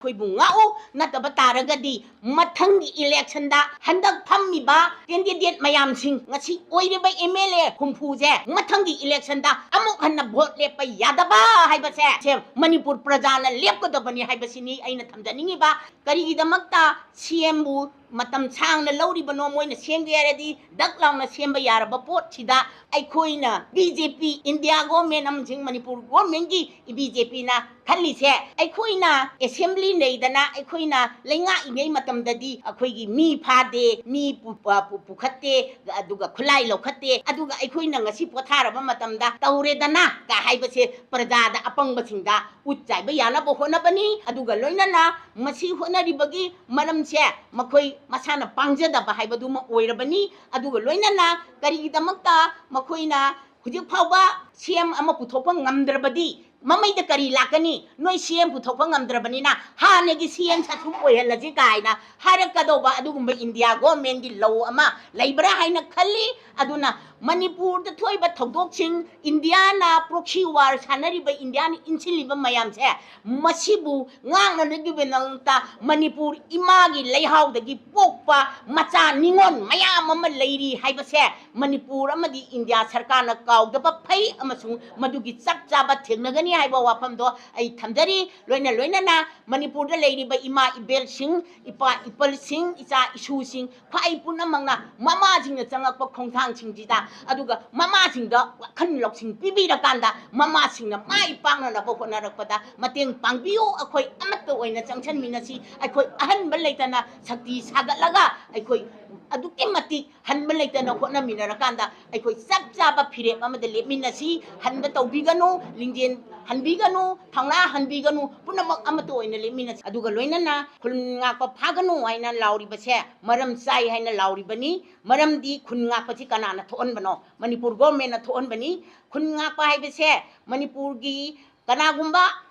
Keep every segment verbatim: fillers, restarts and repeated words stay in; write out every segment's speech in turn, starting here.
ꯑꯩꯈꯣꯏꯕꯨ ꯉꯥꯛꯎ꯫ ꯅꯠꯇꯕ ꯇꯥꯔꯒꯗꯤ ꯃꯊꯪꯒꯤ ꯏꯂꯦꯛꯁꯟꯗ ꯍꯟꯗꯛ ꯐꯝꯃꯤꯕ ꯀꯦꯟꯗꯤꯗꯦꯠ ꯃꯌꯥꯝꯁꯤꯡ, ꯉꯁꯤ ꯑꯣꯏꯔꯤꯕ ꯑꯦꯝ ꯑꯦꯜ ꯑꯦ ꯍꯨꯝꯐꯨꯁꯦ ꯃꯊꯪꯒꯤ ꯏꯂꯦꯛꯁꯟꯗ ꯑꯃꯨꯛ ꯍꯟꯅ ꯚꯣꯠ ꯂꯦꯞꯄ ꯌꯥꯗꯕ ꯍꯥꯏꯕꯁꯦ ꯁꯦ ꯃꯅꯤꯄꯨꯔ ꯄ꯭ꯔꯖꯥꯅ ꯂꯦꯞꯀꯗꯕꯅꯤ ꯍꯥꯏꯕꯁꯤꯅꯤ ꯑꯩꯅ ꯊꯝꯖꯅꯤꯡꯉꯤꯕ꯫ ꯀꯔꯤꯒꯤꯗꯃꯛꯇ ꯁꯤ ꯑꯦꯝꯕꯨ ꯃꯇꯝ ꯁꯥꯡꯅ ꯂꯧꯔꯤꯕꯅꯣ? ꯃꯣꯏꯅ ꯁꯦꯝꯒꯦ ꯍꯥꯏꯔꯗꯤ ꯗꯛ ꯂꯥꯎꯅ ꯁꯦꯝꯕ ꯌꯥꯔꯕ ꯄꯣꯠꯁꯤꯗ ꯑꯩꯈꯣꯏꯅ ꯕꯤ ꯖꯦ ꯄꯤ, ꯏꯟꯗꯤꯌꯥ ꯒꯣꯔꯃꯦꯟ ꯑꯃꯁꯨꯡ ꯃꯅꯤꯄꯨꯔ ꯒꯣꯔꯃꯦꯟꯒꯤ ꯕꯤ ꯖꯦ ꯄꯤꯅ ꯈꯜꯂꯤꯁꯦ, ꯑꯩꯈꯣꯏꯅ ꯑꯦꯁꯦꯝꯕ꯭ꯂꯤ ꯂꯩꯗꯅ ꯑꯩꯈꯣꯏꯅ ꯂꯩꯉꯥꯛꯏꯉꯩ ꯃꯇꯝꯗꯗꯤ ꯑꯩꯈꯣꯏꯒꯤ ꯃꯤ ꯐꯥꯗꯦ, ꯃꯤ ꯄꯨ-, ꯄ-, ꯄꯨ-, ꯄꯨꯈꯠꯇꯦ, ꯑꯗꯨꯒ ꯈꯨꯠꯂꯥꯏ ꯂꯧꯈꯠꯇꯦ, ꯑꯗꯨꯒ ꯑꯩꯈꯣꯏꯅ ꯉꯁꯤ ꯄꯣꯊꯥꯔꯕ ꯃꯇꯝꯗ ꯇꯧꯔꯦꯗꯅ ꯀ ꯍꯥꯏꯕꯁꯦ ꯄ꯭ꯔꯖꯥꯗ, ꯑꯄꯪꯕꯁꯤꯡꯗ ꯎꯠ ꯆꯥꯏꯕ ꯌꯥꯅꯕ ꯍꯣꯠꯅꯕꯅꯤ꯫ ꯑꯗꯨꯒ ꯂꯣꯏꯅꯅ ꯃꯁꯤ ꯍꯣꯠꯅꯔꯤꯕꯒꯤ ꯃꯔꯝꯁꯦ ꯃꯈꯣꯏ ꯃꯁꯥꯅ ꯄꯥꯡꯖꯗꯕ ꯍꯥꯏꯕꯗꯨꯃ ꯑꯣꯏꯔꯕꯅꯤ꯫ ꯑꯗꯨꯒ ꯂꯣꯏꯅꯅ ꯀꯔꯤꯒꯤꯗꯃꯛꯇ ꯃꯈꯣꯏꯅ ꯍꯧꯖꯤꯛ ꯐꯥꯎꯕ ꯁꯤ ꯑꯦꯝ ꯑꯃ ꯄꯨꯊꯣꯛꯄ ꯉꯝꯗ꯭ꯔꯕꯗꯤ ꯃꯃꯩꯗ ꯀꯔꯤ ꯂꯥꯛꯀꯅꯤ? ꯅꯣꯏ ꯁꯤ ꯑꯦꯝ ꯄꯨꯊꯣꯛꯄ ꯉꯝꯗ꯭ꯔꯕꯅꯤꯅ ꯍꯥꯟꯅꯒꯤ ꯁꯤ ꯑꯦꯝ ꯑꯁꯨꯝ ꯑꯣꯏꯍꯜꯂꯁꯤ ꯀꯥꯏꯅ ꯍꯥꯏꯔꯛꯀꯗꯧꯕ ꯑꯗꯨꯒꯨꯝꯕ ꯏꯟꯗꯤꯌꯥ ꯒꯣꯔꯃꯦꯟꯒꯤ ꯂꯧ ꯑꯃ ꯂꯩꯕ꯭ꯔꯥ ꯍꯥꯏꯅ ꯈꯜꯂꯤ꯫ ꯑꯗꯨꯅ ꯃꯅꯤꯄꯨꯔꯗ ꯊꯣꯛꯏꯕ ꯊꯧꯗꯣꯛꯁꯤꯡ, ꯏꯟꯗꯤꯌꯥꯅ ꯄ꯭ꯔꯣꯛꯁꯤ ꯋꯥꯔ ꯁꯥꯟꯅꯔꯤꯕ, ꯏꯟꯗꯤꯌꯥꯅ ꯏꯟꯁꯤꯜꯂꯤꯕ ꯃꯌꯥꯝꯁꯦ, ꯃꯁꯤꯕꯨ ꯉꯥꯛꯅꯅꯕꯒꯤꯗꯃꯛꯇ ꯃꯅꯤꯄꯨꯔ ꯏꯃꯥꯒꯤ ꯂꯩꯍꯥꯎꯗꯒꯤ ꯄꯣꯛꯄ ꯃꯆꯥ ꯅꯤꯉꯣꯜ ꯃꯌꯥꯝ ꯑꯃ ꯂꯩꯔꯤ ꯍꯥꯏꯕꯁꯦ ꯃꯅꯤꯄꯨꯔ ꯑꯃꯗꯤ ꯏꯟꯗꯤꯌꯥ ꯁꯔꯀꯥꯔꯅ ꯀꯥꯎꯗꯕ ꯐꯩ, ꯑꯃꯁꯨꯡ ꯃꯗꯨꯒꯤ ꯆꯞ ꯆꯥꯕ ꯊꯦꯡꯅꯒꯅꯤ ꯍꯥꯏꯕ ꯋꯥꯐꯝꯗꯣ ꯑꯩ ꯊꯝꯖꯔꯤ꯫ ꯂꯣꯏꯅ ꯂꯣꯏꯅꯅ ꯃꯅꯤꯄꯨꯔꯗ ꯂꯩꯔꯤꯕ ꯏꯃꯥ ꯏꯕꯦꯜꯁꯤꯡ, ꯏꯄꯥ ꯏꯄꯜꯁꯤꯡ, ꯏꯆꯥ ꯏꯁꯨꯁꯤꯡ, ꯈ꯭ꯋꯥꯏ ꯄꯨꯝꯅꯃꯛꯅ ꯃꯃꯥꯁꯤꯡꯅ ꯆꯪꯉꯛꯄ ꯈꯣꯡꯊꯥꯡꯁꯤꯡꯁꯤꯗ, ꯑꯗꯨꯒ ꯃꯃꯥꯁꯤꯡꯗ ꯋꯥꯈꯜ ꯂꯧꯁꯤꯡ ꯄꯤꯕꯤꯔꯀꯥꯟꯗ ꯃꯃꯥꯁꯤꯡꯅ ꯃꯥꯏ ꯄꯥꯛꯅꯅꯕ ꯍꯣꯠꯅꯔꯛꯄꯗ ꯃꯇꯦꯡ ꯄꯥꯡꯕꯤꯌꯨ꯫ ꯑꯩꯈꯣꯏ ꯑꯃꯠꯇ ꯑꯣꯏꯅ ꯆꯪꯁꯤꯟꯃꯤꯟꯅꯁꯤ꯫ ꯑꯩꯈꯣꯏ ꯑꯍꯟꯕ ꯂꯩꯇꯅ ꯁꯛꯇꯤ ꯁꯥꯒꯠꯂꯒ ꯑꯩꯈꯣꯏ ꯑꯗꯨꯛꯀꯤ ꯃꯇꯤꯛ ꯍꯟꯕ ꯂꯩꯇꯅ ꯍꯣꯠꯅꯃꯤꯟꯅꯔꯀꯥꯟꯗ ꯑꯩꯈꯣꯏ ꯆꯞ ꯆꯥꯕ ꯐꯤꯔꯦꯞ ꯑꯃꯗ ꯂꯦꯞꯃꯤꯟꯅꯁꯤ꯫ ꯍꯟꯕ ꯇꯧꯕꯤꯒꯅꯨ, ꯂꯤꯡꯖꯦꯜ ꯍꯟꯕꯤꯒꯅꯨ, ꯊꯧꯅꯥ ꯍꯟꯕꯤꯒꯅꯨ, ꯄꯨꯝꯅꯃꯛ ꯑꯃꯠꯇ ꯑꯣꯏꯅ ꯂꯦꯞꯃꯤꯟꯅꯁꯤ꯫ ꯑꯗꯨꯒ ꯂꯣꯏꯅꯅ ꯈꯨꯟ ꯉꯥꯛꯄ ꯐꯥꯒꯅꯨ ꯍꯥꯏꯅ ꯂꯥꯎꯔꯤꯕꯁꯦ ꯃꯔꯝ ꯆꯥꯏ ꯍꯥꯏꯅ ꯂꯥꯎꯔꯤꯕꯅꯤ꯫ ꯃꯔꯝꯗꯤ ꯈꯨꯟ ꯉꯥꯛꯄꯁꯤ ꯀꯅꯥꯅ ꯊꯣꯛꯍꯟꯕꯅꯣ? ꯃꯅꯤꯄꯨꯔ ꯒꯣꯔꯃꯦꯟꯅ ꯊꯣꯛꯍꯟꯕꯅꯤ꯫ ꯈꯨꯟ ꯉꯥꯛꯄ ꯍꯥꯏꯕꯁꯦ ꯃꯅꯤꯄꯨꯔꯒꯤ ꯀꯅꯥꯒꯨꯝꯕ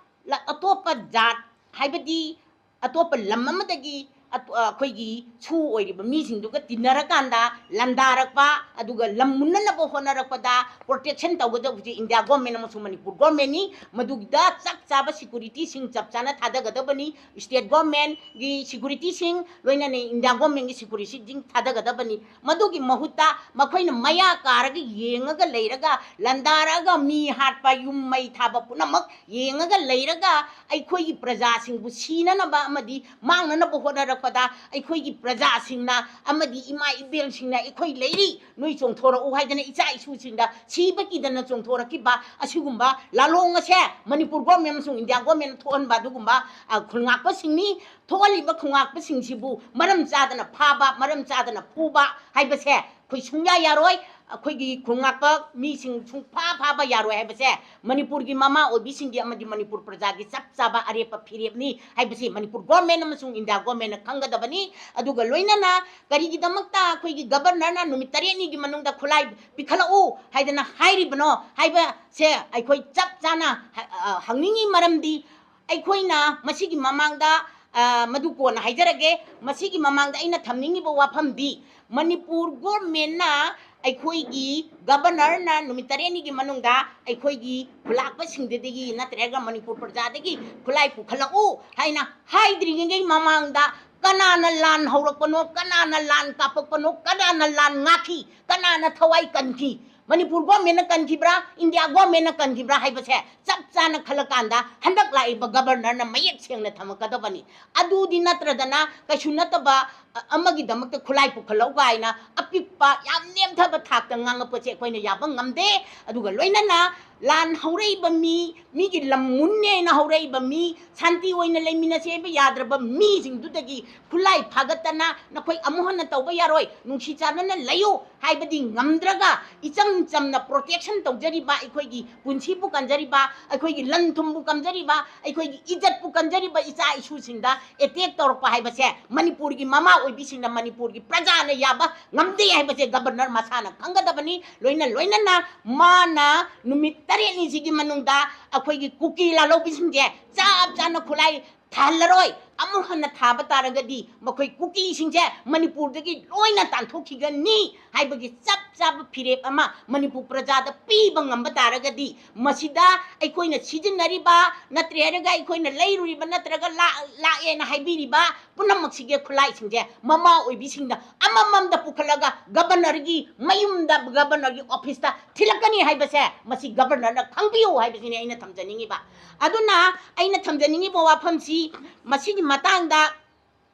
ꯂ-, ꯑꯇꯣꯞꯄ ꯖꯥꯠ, ꯍꯥꯏꯕꯗꯤ ꯑꯇꯣꯞꯄ ꯂꯝ ꯑꯃꯗꯒꯤ ꯑꯩꯈꯣꯏꯒꯤ ꯁꯨ ꯑꯣꯏꯔꯤꯕ ꯃꯤꯁꯤꯡꯗꯨꯒ ꯇꯤꯟꯅꯔꯀꯥꯟꯗ ꯂꯥꯟꯗꯥꯔꯛꯄ, ꯑꯗꯨꯒ ꯂꯝ ꯃꯨꯟꯅꯅꯕ ꯍꯣꯠꯅꯔꯛꯄꯗ ꯄ꯭ꯔꯣꯇꯦꯛꯁꯟ ꯇꯧꯒꯗꯕꯁꯦ ꯏꯟꯗꯤꯌꯥ ꯒꯣꯔꯃꯦꯟ ꯑꯃꯁꯨꯡ ꯃꯅꯤꯄꯨꯔ ꯒꯣꯔꯃꯦꯟꯅꯤ꯫ ꯃꯗꯨꯗ ꯆꯞ ꯆꯥꯕ ꯁꯤꯀ꯭ꯌꯨꯔꯤꯇꯤꯁꯤꯡ ꯆꯞ ꯆꯥꯅ ꯊꯥꯗꯒꯗꯕꯅꯤ꯫ ꯁ꯭ꯇꯦꯠ ꯒꯣꯔꯃꯦꯟꯒꯤ ꯁꯤꯀ꯭ꯌꯨꯔꯤꯇꯤꯁꯤꯡ, ꯂꯣꯏꯅꯅ ꯏꯟꯗꯤꯌꯥ ꯒꯣꯔꯃꯦꯟꯒꯤ ꯁꯤꯀ꯭ꯌꯨꯔꯤꯇꯤꯁꯤꯡ ꯊꯥꯗꯒꯗꯕꯅꯤ꯫ ꯃꯗꯨꯒꯤ ꯃꯍꯨꯠꯇ ꯃꯈꯣꯏꯅ ꯃꯌꯥ ꯀꯥꯔꯒ ꯌꯦꯡꯉꯒ ꯂꯩꯔꯒ, ꯂꯥꯟꯗꯥꯔꯛꯑꯒ ꯃꯤ ꯍꯥꯠꯄ, ꯌꯨꯝ ꯃꯩ ꯊꯥꯕ ꯄꯨꯝꯅꯃꯛ ꯌꯦꯡꯉꯒ ꯂꯩꯔꯒ, ꯑꯩꯈꯣꯏꯒꯤ ꯄ꯭ꯔꯖꯥꯁꯤꯡꯕꯨ ꯁꯤꯅꯅꯕ ꯑꯃꯗꯤ ꯃꯥꯡꯅꯅꯕ ꯍꯣꯠꯅꯔꯛꯄꯗ, ꯑꯩꯈꯣꯏꯒꯤ ꯄ꯭ꯔꯖꯥꯁꯤꯡꯅ ꯑꯃꯗꯤ ꯏꯃꯥ ꯏꯕꯦꯜꯁꯤꯡꯅ "ꯑꯩꯈꯣꯏ ꯂꯩꯔꯤ, ꯅꯣꯏ ꯆꯣꯡꯊꯣꯔꯛꯎ" ꯍꯥꯏꯗꯅ ꯏꯆꯥ ꯏꯁꯨꯁꯤꯡꯗ ꯁꯤꯕ ꯀꯤꯗꯅ ꯆꯣꯡꯊꯣꯔꯛꯈꯤꯕ ꯑꯁꯤꯒꯨꯝꯕ ꯂꯥꯂꯣꯡ ꯑꯁꯦ ꯃꯅꯤꯄꯨꯔ ꯒꯣꯔꯃꯦꯟ ꯑꯃꯁꯨꯡ ꯏꯟꯗꯤꯌꯥ ꯒꯣꯔꯃꯦꯟꯅ ꯊꯣꯛꯍꯟꯕ ꯑꯗꯨꯒꯨꯝꯕ, ꯑ, ꯈꯨꯜꯉꯥꯛꯄꯁꯤꯡꯅꯤ꯫ ꯊꯣꯛꯍꯜꯂꯤꯕ ꯈꯨꯜꯉꯥꯛꯄꯁꯤꯡꯁꯤꯕꯨ ꯃꯔꯝ ꯆꯥꯗꯅ ꯐꯥꯕ, ꯃꯔꯝ ꯆꯥꯗꯅ ꯐꯨꯕ ꯍꯥꯏꯕꯁꯦ ꯑꯩꯈꯣꯏ ꯁꯨꯡꯌꯥ ꯌꯥꯔꯣꯏ꯫ ꯑꯩꯈꯣꯏꯒꯤ ꯈꯨꯜꯉꯥꯛꯄ ꯃꯤꯁꯤꯡ ꯁꯨꯡꯐꯥ ꯐꯥꯕ ꯌꯥꯔꯣꯏ ꯍꯥꯏꯕꯁꯦ ꯃꯅꯤꯄꯨꯔꯒꯤ ꯃꯃꯥ ꯑꯣꯏꯕꯤꯁꯤꯡꯒꯤ ꯑꯃꯗꯤ ꯃꯅꯤꯄꯨꯔ ꯄ꯭ꯔꯖꯥꯒꯤ ꯆꯞ ꯆꯥꯕ ꯑꯔꯦꯞꯄ ꯐꯤꯔꯦꯞꯅꯤ ꯍꯥꯏꯕꯁꯤ ꯃꯅꯤꯄꯨꯔ ꯒꯣꯔꯃꯦꯟ ꯑꯃꯁꯨꯡ ꯏꯟꯗꯤꯌꯥ ꯒꯣꯔꯃꯦꯟꯅ ꯈꯪꯒꯗꯕꯅꯤ꯫ ꯑꯗꯨꯒ ꯂꯣꯏꯅꯅ ꯀꯔꯤꯒꯤꯗꯃꯛꯇ ꯑꯩꯈꯣꯏꯒꯤ ꯒꯕꯔꯅꯔꯅ ꯅꯨꯃꯤꯠ ꯇꯔꯦꯠꯅꯤꯒꯤ ꯃꯅꯨꯡꯗ ꯈꯨꯠꯂꯥꯏ ꯄꯤꯈꯠꯂꯛꯎ ꯍꯥꯏꯗꯅ ꯍꯥꯏꯔꯤꯕꯅꯣ ꯍꯥꯏꯕꯁꯦ ꯑꯩꯈꯣꯏ ꯆꯞ ꯆꯥꯅ ꯍ-, ꯑ, ꯍꯪꯅꯤꯡꯉꯤ꯫ ꯃꯔꯝꯗꯤ ꯑꯩꯈꯣꯏꯅ ꯃꯁꯤꯒꯤ ꯃꯃꯥꯡꯗ, ꯑ, ꯃꯗꯨ ꯀꯣꯟꯅ ꯍꯥꯏꯖꯔꯒꯦ, ꯃꯁꯤꯒꯤ ꯃꯃꯥꯡꯗ ꯑꯩꯅ ꯊꯝꯅꯤꯡꯉꯤꯕ ꯋꯥꯐꯝꯗꯤ, ꯃꯅꯤꯄꯨꯔ ꯒꯣꯔꯃꯦꯟꯅ ꯑꯩꯈꯣꯏꯒꯤ ꯒꯕꯔꯅꯔꯅ ꯅꯨꯃꯤꯠ ꯇꯔꯦꯠꯅꯤꯒꯤ ꯃꯅꯨꯡꯗ ꯑꯩꯈꯣꯏꯒꯤ ꯈꯨꯜꯂꯥꯛꯄꯁꯤꯡꯗꯨꯗꯒꯤ ꯅꯠꯇ꯭ꯔꯒ ꯃꯅꯤꯄꯨꯔ ꯄ꯭ꯔꯖꯥꯗꯒꯤ ꯈꯨꯠꯂꯥꯏ ꯄꯨꯈꯠꯂꯛꯎ ꯍꯥꯏꯅ ꯍꯥꯏꯗ꯭ꯔꯤꯉꯩ ꯃꯃꯥꯡꯗ ꯀꯅꯥꯅ ꯂꯥꯟ ꯍꯧꯔꯛꯄꯅꯣ, ꯀꯅꯥꯅ ꯂꯥꯟ ꯀꯥꯞꯄꯛꯄꯅꯣ, ꯀꯅꯥꯅ ꯂꯥꯟ ꯉꯥꯛꯈꯤ, ꯀꯅꯥꯅ ꯊꯋꯥꯏ ꯀꯟꯈꯤ, ꯃꯅꯤꯄꯨꯔ ꯒꯣꯔꯃꯦꯟꯅ ꯀꯟꯈꯤꯕ꯭ꯔꯥ, ꯏꯟꯗꯤꯌꯥ ꯒꯣꯔꯃꯦꯟꯅ ꯀꯟꯈꯤꯕ꯭ꯔꯥ ꯍꯥꯏꯕꯁꯦ ꯆꯞ ꯆꯥꯅ ꯈꯜꯂꯀꯥꯟꯗ ꯍꯟꯗꯛ ꯂꯥꯛꯏꯕ ꯒꯕꯔꯅꯔꯅ ꯃꯌꯦꯛ ꯁꯦꯡꯅ ꯊꯝꯃꯛꯀꯗꯕꯅꯤ꯫ ꯑꯗꯨꯗꯤ ꯅꯠꯇ꯭ꯔꯗꯅ ꯀꯩꯁꯨ ꯅꯠꯇꯕ, ꯑ, ꯑꯃꯒꯤꯗꯃꯛꯇ ꯈꯨꯠꯂꯥꯏ ꯄꯨꯈꯠꯂꯧ ꯀꯥꯏꯅ ꯑꯄꯤꯛꯄ, ꯌꯥꯝ ꯅꯦꯝꯊꯕ ꯊꯥꯛꯇ ꯉꯥꯡꯉꯛꯄꯁꯦ ꯑꯩꯈꯣꯏꯅ ꯌꯥꯕ ꯉꯝꯗꯦ꯫ ꯑꯗꯨꯒ ꯂꯣꯏꯅꯅ ꯂꯥꯟ ꯍꯧꯔꯛꯏꯕ ꯃꯤ, ꯃꯤꯒꯤ ꯂꯝ ꯃꯨꯟꯅꯦꯅ ꯍꯧꯔꯛꯏꯕ ꯃꯤ, ꯁꯥꯟꯇꯤ ꯑꯣꯏꯅ ꯂꯩꯃꯤꯟꯅꯁꯦ ꯍꯥꯏꯕ ꯌꯥꯗ꯭ꯔꯕ ꯃꯤꯁꯤꯡꯗꯨꯗꯒꯤ ꯈꯨꯠꯂꯥꯏ ꯐꯥꯒꯠꯇꯅ "ꯅꯈꯣꯏ ꯑꯃꯨꯛ ꯍꯟꯅ ꯇꯧꯕ ꯌꯥꯔꯣꯏ, ꯅꯨꯡꯁꯤ ꯆꯥꯟꯅꯅ ꯂꯩꯌꯨ" ꯍꯥꯏꯕꯗꯤ ꯉꯝꯗ꯭ꯔꯒ, ꯏꯆꯝ ꯆꯝꯅ ꯄ꯭ꯔꯣꯇꯦꯛꯁꯟ ꯇꯧꯖꯔꯤꯕ, ꯑꯩꯈꯣꯏꯒꯤ ꯄꯨꯟꯁꯤꯕꯨ ꯀꯟꯖꯔꯤꯕ, ꯑꯩꯈꯣꯏꯒꯤ ꯂꯟ ꯊꯨꯝꯕꯨ ꯀꯟꯖꯔꯤꯕ, ꯑꯩꯈꯣꯏꯒꯤ ꯏꯖꯠꯄꯨ ꯀꯟꯖꯔꯤꯕ ꯏꯆꯥ ꯏꯁꯨꯁꯤꯡꯗ ꯑꯦꯇꯦꯛ ꯇꯧꯔꯛꯄ ꯍꯥꯏꯕꯁꯦ ꯃꯅꯤꯄꯨꯔꯒꯤ ꯃꯃꯥ ꯑꯣꯏꯕꯤꯁꯤꯡꯅ, ꯃꯅꯤꯄꯨꯔꯒꯤ ꯄ꯭ꯔꯖꯥꯅ ꯌꯥꯕ ꯉꯝꯗꯦ ꯍꯥꯏꯕꯁꯦ ꯒꯕꯔꯅꯔ ꯃꯁꯥꯅ ꯈꯪꯒꯗꯕꯅꯤ꯫ ꯂꯣꯏꯅ ꯂꯣꯏꯅꯅ ꯃꯥꯅ ꯅꯨꯃꯤꯠ ꯇꯔꯦꯠꯅꯤꯁꯤꯒꯤ ꯃꯅꯨꯡꯗ ꯑꯩꯈꯣꯏꯒꯤ ꯀꯨꯀꯤ ꯂꯥꯂꯧꯕꯤꯁꯤꯡꯁꯦ ꯆꯞ ꯆꯥꯅ ꯈꯨꯠꯂꯥꯏ ꯊꯥꯍꯜꯂꯔꯣꯏ, ꯑꯃꯨꯛ ꯍꯟꯅ ꯊꯥꯕ ꯇꯥꯔꯒꯗꯤ ꯃꯈꯣꯏ ꯀꯨꯀꯤꯁꯤꯡꯁꯦ ꯃꯅꯤꯄꯨꯔꯗꯒꯤ ꯂꯣꯏꯅ ꯇꯥꯟꯊꯣꯛꯈꯤꯒꯅꯤ ꯍꯥꯏꯕꯒꯤ ꯆꯞ ꯆꯥꯕ ꯐꯤꯔꯦꯞ ꯑꯃ ꯃꯅꯤꯄꯨꯔ ꯄ꯭ꯔꯖꯥꯗ ꯄꯤꯕ ꯉꯝꯕ ꯇꯥꯔꯒꯗꯤ, ꯃꯁꯤꯗ ꯑꯩꯈꯣꯏꯅ ꯁꯤꯖꯤꯟꯅꯔꯤꯕ, ꯅꯠꯇ꯭ꯔꯦ ꯍꯥꯏꯔꯒ ꯑꯩꯈꯣꯏꯅ ꯂꯩꯔꯨꯔꯤꯕ ꯅꯠꯇ꯭ꯔꯒ ꯂꯥꯛ-, ꯂꯥꯛꯑꯦꯅ ꯍꯥꯏꯕꯤꯔꯤꯕ ꯄꯨꯝꯅꯃꯛꯁꯤꯒꯤ ꯈꯨꯠꯂꯥꯏꯁꯤꯡꯁꯦ ꯃꯃꯥ ꯑꯣꯏꯕꯤꯁꯤꯡꯗ ꯑꯃꯃꯝꯗ ꯄꯨꯈꯠꯂꯒ governorꯒꯤ ꯃꯌꯨꯝꯗ, governorꯒꯤ officeꯇ ꯊꯤꯜꯂꯛꯀꯅꯤ ꯍꯥꯏꯕꯁꯦ ꯃꯁꯤ governorꯅ ꯈꯪꯕꯤꯌꯨ ꯍꯥꯏꯕꯁꯤꯅꯤ ꯑꯩꯅ ꯊꯝꯖꯅꯤꯡꯉꯤꯕ꯫ ꯑꯗꯨꯅ ꯑꯩꯅ ꯊꯝꯖꯅꯤꯡꯉꯤꯕ ꯋꯥꯐꯝꯁꯤ ꯃꯁꯤꯒꯤ ꯃꯇꯥꯡꯗ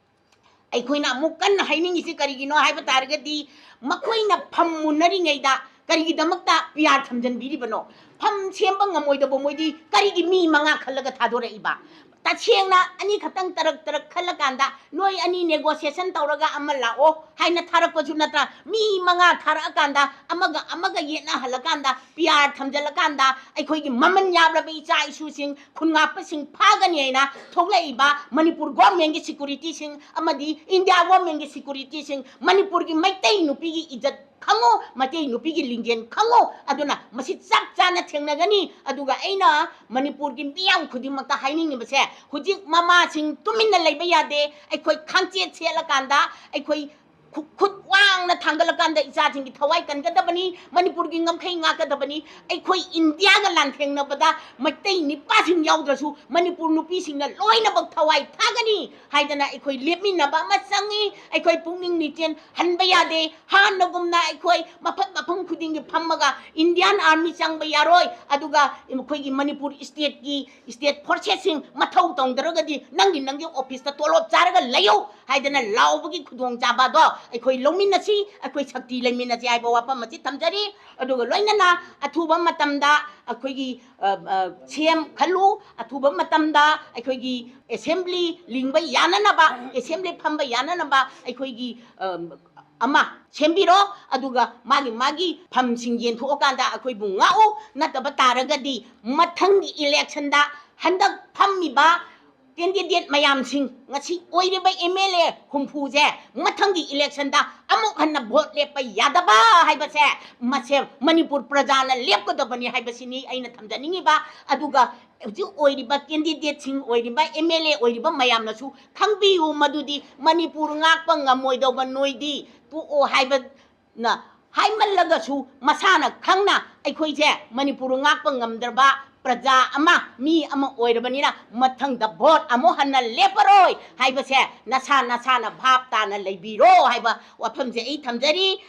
ꯑꯩꯈꯣꯏꯅ ꯑꯃꯨꯛ ꯀꯟꯅ ꯍꯥꯏꯅꯤꯡꯉꯤꯁꯤ ꯀꯔꯤꯒꯤꯅꯣ ꯍꯥꯏꯕ ꯇꯥꯔꯒꯗꯤ, ꯃꯈꯣꯏꯅ ꯐꯝ ꯃꯨꯟꯅꯔꯤꯉꯩꯗ ꯀꯔꯤꯒꯤꯗꯃꯛꯇ PR ꯊꯝꯖꯤꯟꯕꯤꯔꯤꯕꯅꯣ? ꯐꯝ ꯁꯦꯝꯕ ꯉꯝꯃꯣꯏꯗꯕ ꯃꯣꯏꯗꯤ ꯀꯔꯤꯒꯤ ꯃꯤ ꯃꯉꯥ ꯈꯜꯂꯒ ꯊꯥꯗꯣꯔꯛꯏꯕ? ꯇꯁꯦꯡꯅ ꯑꯅꯤꯈꯛꯇꯪ ꯇꯔꯛ ꯇꯔꯛ ꯈꯜꯂꯀꯥꯟꯗ ꯅꯣꯏ ꯑꯅꯤ negotiation ꯇꯧꯔꯒ ꯑꯃ ꯂꯥꯛꯑꯣ ꯍꯥꯏꯅ ꯊꯥꯔꯛꯄꯁꯨ ꯅꯠꯇ꯭ꯔꯥ? ꯃꯤ ꯃꯉꯥ ꯊꯥꯔꯛꯑꯀꯥꯟꯗ ꯑꯃꯒ ꯑꯃꯒ ꯌꯦꯠꯅꯍꯜꯂꯀꯥꯟꯗ PR ꯊꯝꯖꯤꯜꯂꯀꯥꯟꯗ ꯑꯩꯈꯣꯏꯒꯤ ꯃꯃꯜ ꯌꯥꯝꯂꯕ ꯏꯆꯥ ꯏꯁꯨꯁꯤꯡ, ꯈꯨꯟ ꯉꯥꯛꯄꯁꯤꯡ ꯐꯥꯒꯅꯤ ꯍꯥꯏꯅ ꯊꯣꯛꯂꯛꯏꯕ ꯃꯅꯤꯄꯨꯔ governmentꯀꯤ securityꯁꯤꯡ ꯑꯃꯗꯤ ꯏꯟꯗꯤꯌꯥ governmentꯀꯤ securityꯁꯤꯡ, ꯃꯅꯤꯄꯨꯔꯒꯤ ꯃꯩꯇꯩ ꯅꯨꯄꯤꯒꯤ ꯏꯖꯠ ꯈꯪꯉꯨ, ꯃꯩꯇꯩ ꯅꯨꯄꯤꯒꯤ ꯂꯤꯡꯖꯦꯜ ꯈꯪꯉꯨ꯫ ꯑꯗꯨꯅ ꯃꯁꯤ ꯆꯞ ꯆꯥꯅ ꯊꯦꯡꯅꯒꯅꯤ꯫ ꯑꯗꯨꯒ ꯑꯩꯅ ꯃꯅꯤꯄꯨꯔꯒꯤ ꯃꯤꯌꯥꯝ ꯈꯨꯗꯤꯡꯃꯛꯇ ꯍꯥꯏꯅꯤꯡꯉꯤꯕꯁꯦ, ꯍꯧꯖꯤꯛ ꯃꯃꯥꯁꯤꯡ ꯇꯨꯃꯤꯟꯅ ꯂꯩꯕ ꯌꯥꯗꯦ꯫ ꯑꯩꯈꯣꯏ ꯈꯥꯡꯆꯦꯠ ꯁꯦꯠꯂꯀꯥꯟꯗ, ꯑꯩꯈꯣꯏ ꯈꯨ-, ꯈꯨꯠ ꯋꯥꯡꯅ ꯊꯥꯡꯒꯠꯂꯀꯥꯟꯗ ꯏꯆꯥꯁꯤꯡꯒꯤ ꯊꯋꯥꯏ ꯀꯟꯒꯗꯕꯅꯤ, ꯃꯅꯤꯄꯨꯔꯒꯤ ꯉꯝꯈꯩ ꯉꯥꯛꯀꯗꯕꯅꯤ꯫ ꯑꯩꯈꯣꯏ ꯏꯟꯗꯤꯌꯥꯒ ꯂꯥꯟꯊꯦꯡꯅꯕꯗ ꯃꯩꯇꯩ ꯅꯤꯄꯥꯁꯤꯡ ꯌꯥꯎꯗ꯭ꯔꯁꯨ ꯃꯅꯤꯄꯨꯔ ꯅꯨꯄꯤꯁꯤꯡꯅ ꯂꯣꯏꯅꯃꯛ ꯊꯋꯥꯏ ꯊꯥꯒꯅꯤ ꯍꯥꯏꯗꯅ ꯑꯩꯈꯣꯏ ꯂꯦꯞꯃꯤꯟꯅꯕ ꯑꯃ ꯆꯪꯉꯤ꯫ ꯑꯩꯈꯣꯏ ꯄꯨꯛꯅꯤꯡ ꯅꯤꯡꯆꯦꯜ ꯍꯟꯕ ꯌꯥꯗꯦ꯫ ꯍꯥꯟꯅꯒꯨꯝꯅ ꯑꯩꯈꯣꯏ ꯃꯐꯝ ꯃꯐꯝ ꯈꯨꯗꯤꯡꯒꯤ ꯐꯝꯃꯒ Indian Army ꯆꯪꯕ ꯌꯥꯔꯣꯏ, ꯑꯗꯨꯒ ꯑꯩꯈꯣꯏꯒꯤ ꯃꯅꯤꯄꯨꯔ stateꯀꯤ state forcesꯁꯤꯡ ꯃꯊꯧ ꯇꯧꯗ꯭ꯔꯒꯗꯤ ꯅꯪꯒꯤ, ꯅꯪꯒꯤ officeꯇ ꯇꯣꯂꯣꯞ ꯆꯥꯔꯒ ꯂꯩꯌꯨ ꯍꯥꯏꯗꯅ ꯂꯥꯎꯕꯒꯤ ꯈꯨꯗꯣꯡꯆꯥꯕꯗꯣ ꯑꯩꯈꯣꯏ ꯂꯧꯃꯤꯟꯅꯁꯤ, ꯑꯩꯈꯣꯏ ꯁꯛꯇꯤ ꯂꯩꯃꯤꯟꯅꯁꯤ ꯍꯥꯏꯕ ꯋꯥꯐꯝ ꯑꯁꯤ ꯊꯝꯖꯔꯤ꯫ ꯑꯗꯨꯒ ꯂꯣꯏꯅꯅ ꯑꯊꯨꯕ ꯃꯇꯝꯗ ꯑꯩꯈꯣꯏꯒꯤ, ꯑ, ꯑ, CM ꯈꯜꯂꯨ, ꯑꯊꯨꯕ ꯃꯇꯝꯗ ꯑꯩꯈꯣꯏꯒꯤ assembly ꯂꯤꯡꯕ ꯌꯥꯅꯅꯕ, assembly ꯐꯝꯕ ꯌꯥꯅꯅꯕ ꯑꯩꯈꯣꯏꯒꯤ, ꯑ, ꯑꯃ ꯁꯦꯝꯕꯤꯔꯣ꯫ ꯑꯗꯨꯒ ꯃꯥꯒꯤ, ꯃꯥꯒꯤ ꯐꯝꯁꯤꯡ ꯌꯦꯟꯊꯣꯛꯑꯀꯥꯟꯗ ꯑꯩꯈꯣꯏꯕꯨ ꯉꯥꯛꯎ꯫ ꯅꯠꯇꯕ ꯇꯥꯔꯒꯗꯤ ꯃꯊꯪꯒꯤ electionꯗ ꯍꯟꯗꯛ ꯐꯝꯃꯤꯕ candidate ꯃꯌꯥꯝꯁꯤꯡ, ꯉꯁꯤ ꯑꯣꯏꯔꯤꯕ M L A ꯍꯨꯝꯐꯨꯁꯦ ꯃꯊꯪꯒꯤ election ꯗ ꯑꯃꯨꯛ ꯍꯟꯅ vote ꯂꯦꯞꯄ ꯌꯥꯗꯕ ꯍꯥꯏꯕꯁꯦ, ꯃꯁꯦ ꯃꯅꯤꯄꯨꯔ ꯄ꯭ꯔꯖꯥꯅ ꯂꯦꯞꯀꯗꯕꯅꯤ ꯍꯥꯏꯕꯁꯤꯅꯤ ꯑꯩꯅ ꯊꯝꯖꯅꯤꯡꯉꯤꯕ꯫ ꯑꯗꯨꯒ ꯍꯧꯖꯤꯛ ꯑꯣꯏꯔꯤꯕ candidate ꯁꯤꯡ, ꯑꯣꯏꯔꯤꯕ M L A ꯑꯣꯏꯔꯤꯕ ꯃꯌꯥꯝꯅꯁꯨ ꯈꯪꯕꯤꯌꯨ, ꯃꯗꯨꯗꯤ ꯃꯅꯤꯄꯨꯔ ꯉꯥꯛꯄ ꯉꯝꯃꯣꯏꯗꯧꯕ ꯅꯣꯏꯗꯤ ꯇꯣꯛꯑꯣ ꯍꯥꯏꯕ ꯅ ꯍꯥꯏꯃꯜꯂꯒꯁꯨ, ꯃꯁꯥꯅ ꯈꯪꯅ ꯑꯩꯈꯣꯏꯁꯦ ꯃꯅꯤꯄꯨꯔ ꯉꯥꯛꯄ ꯉꯝꯗ꯭ꯔꯕ ꯄ꯭ꯔꯖꯥ ꯑꯃ, ꯃꯤ ꯑꯃ ꯑꯣꯏꯔꯕꯅꯤꯅ, ꯃꯊꯪꯗ vote ꯑꯃꯨꯛ ꯍꯟꯅ ꯂꯦꯞꯄꯔꯣꯏ ꯍꯥꯏꯕꯁꯦ ꯅꯁꯥ ꯅꯁꯥꯅ ꯚꯥꯞ ꯇꯥꯅ ꯂꯩꯕꯤꯔꯣ ꯍꯥꯏꯕ ꯋꯥꯐꯝꯁꯦ ꯑꯩ ꯊꯝꯖꯔꯤ꯫